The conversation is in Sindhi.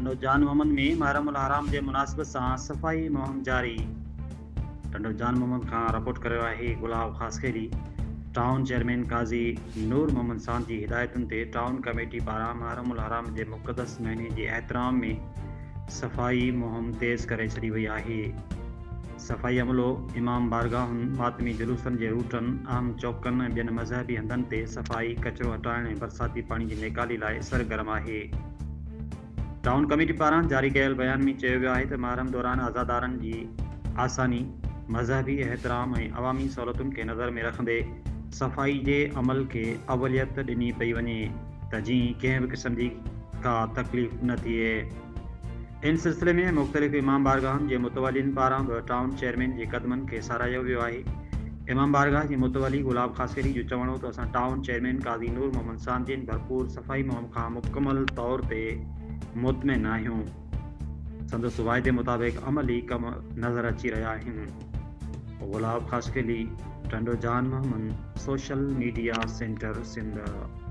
ٽنڊو جان محمد ۾ محرم الحرام جي مناسبت سان صفائي مهم جاري. ٽنڊو جان محمد کان رپورٽ ڪريو آهي گلاب خاصخيلي. ٽائون چيئرمين قاضي نور محمد ساند جي هدايتن تي ٽائون ڪميٽي پاران محرم الحرام جي مقدس مهيني جي احترام ۾ صفائي مهم تيز ڪري ڇڏي وئي آهي. صفائي عملو امام بارگاهن، ماتمي جلوسن جي روٽن، اهم چوڪن ۽ ٻين مذهبي هنڌن تي صفائي، ڪچرو هٽائڻ ۽ برساتي پاڻي جي نيڪالي لاء سرگرم آهي. ٽائون ڪميٽي پاران جاري ڪيل بيان ۾ چيو ويو آهي ته محرم دوران عزادارن جي آساني، مذهبي احترام ۽ عوامي سهولتن کي نظر ۾ رکندي صفائي جي عمل کي اوليت ڏني پئي وڃي ته جيئن ڪنهن به قسم جي ڪا تڪليف نه ٿئي. ان سلسلي ۾ مختلف امام بارگاهن جي متولين پاران به ٽائون چيئرمين جي قدمن کي ساراهيو ويو آهي. امام بارگاهه جي متولي گلاب خاصخيلي جو چوڻ هو ته اسان ٽائون چيئرمين قاضي نور محمد ساند جي ڀرپور صفائي مهم کان مڪمل طور تي مطمئن آهيون. سندس واعدي مطابق عملي ڪم نظر اچي رهيا آهن. Gulab Khaskheli, Tando Jan Muhammad, social media centre Sindh.